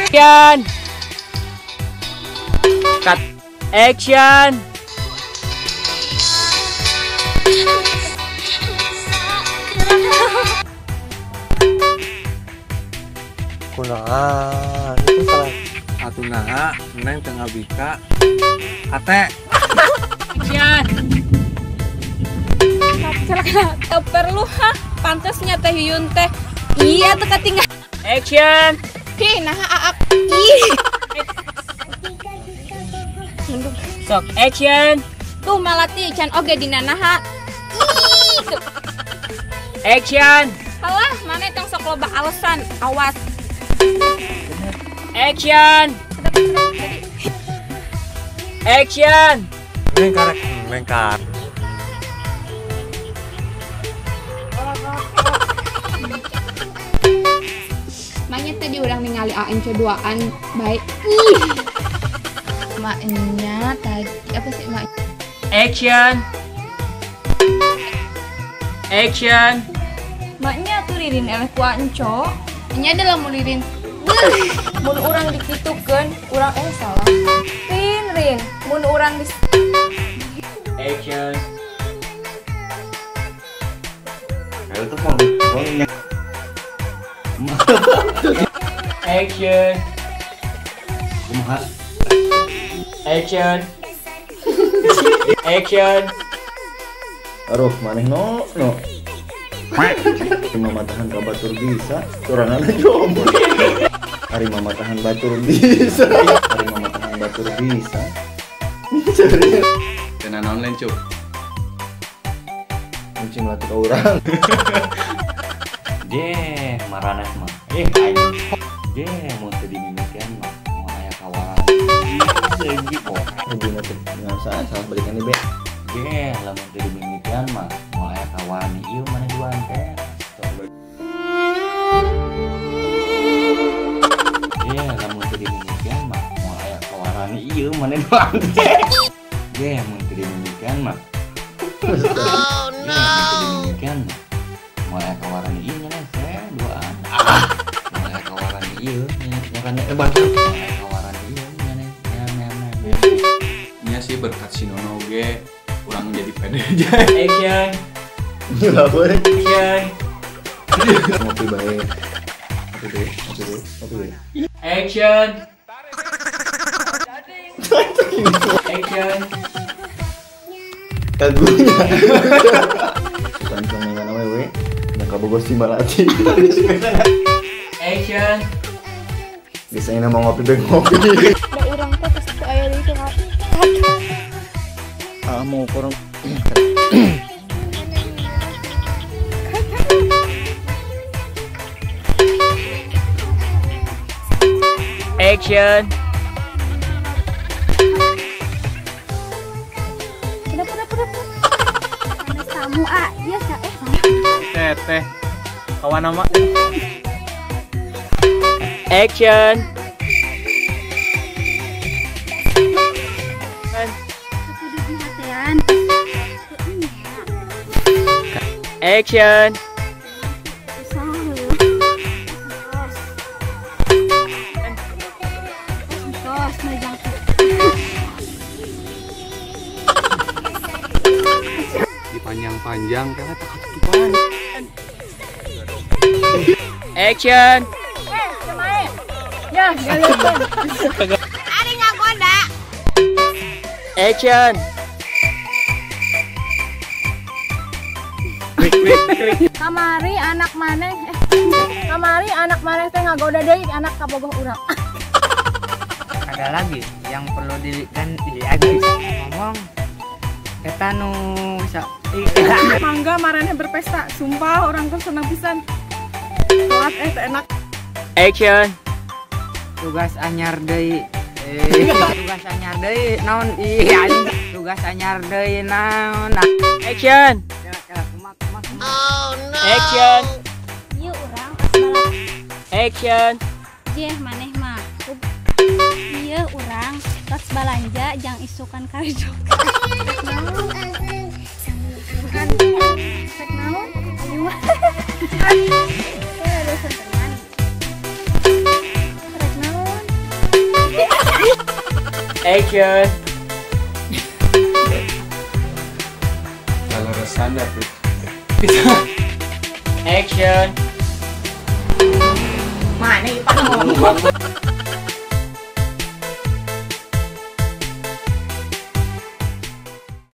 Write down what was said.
Action. Cut. Action. Kunaon itu salah. Atuh naha neng teu ngabika. Ate. Action. Teu perlu hah, pantesnya teh Yuyun teh. Iya teu katinggal. Action. Hi, naha aak. Ih. Sok action. Tuh malati can oge dina naha. Ih. Action. Halah, maneh tong sok loba alasan. Awas. Action. Action. Neng karek, neng kar. Maknya tadi orang ningali ANC duaan baik. Ih. Maknya tadi apa sih mak? Action. Action. Maknya tuh ririn eleh ku Anco. Nya adalah mulirin. Mun urang dikitukeun, urang salah. Rin rin, mun urang di Action. Ayo tuh mau. Action. Kumaha? Action. Action. Aduh, maneh no no. Mama tahan ka batur bisa, sorangan jomblo. Hari mama tahan batur bisa. Hari mama tahan batur bisa. Tenan online, cuk. Kuncing latih ka urang. Je, maraneh mah. Aing. Je, mun teu dimimitian mah moal aya kawan. Segi kok. Ibu teh salah salah balikan be. Je, lamun teu dimimitian mah moal aya kawan ieu maneh duaan teh. Je, lamun teu dimimitian mah moal aya kawaran ieu maneh duaan teh. Je, mun teu dimimitian mah. Oh no. Je, mun teu dimimitian mah moal aya kawaran ieu nyaneh teh duaan. Ah, moal aya kawaran ieu nyaneh bangsa. Moal aya kawaran ieu nyaneh nyaneh. Nya sih berkat si Nono ge urang jadi pede aja. Action. Action. Ngopi bae. Ngopi deh, ngopi deh, ngopi deh. Action. Action. Kagunya. Sukan dengan awewe, yang kabogoh si Malati. Action. Biasanya mau ngopi deh ngopi. Da urang teh geus teu aya deui teu. Ah mau kurang. Action. Kenapa tamu ah, iya teh teh. Kawan nama. Action. Action. Dipanjang-panjang karena tak ketutupan. Action. Ya, Ari ngagoda. Action. Kamari anak maneh, kamari anak maneh teh ngagoda deui anak kabogoh urang. Ada lagi yang perlu diganti lagi ngomong eta nu mangga maraneh berpesta, sumpah orang tuh senang pisan. Telat teh enak. Action. Tugas anyar deui. Tugas anyar deui naon ih anjing. Tugas anyar deui naon. Action. Oh no. Action. Ieu urang pas balap. Action. Jeh maneh mah. Ieu urang pas balanja jang isukan karijo. Rek naon? Ayo. Rek naon? Action. Laleresan dah tuh. Action. Mana ieu ngomong.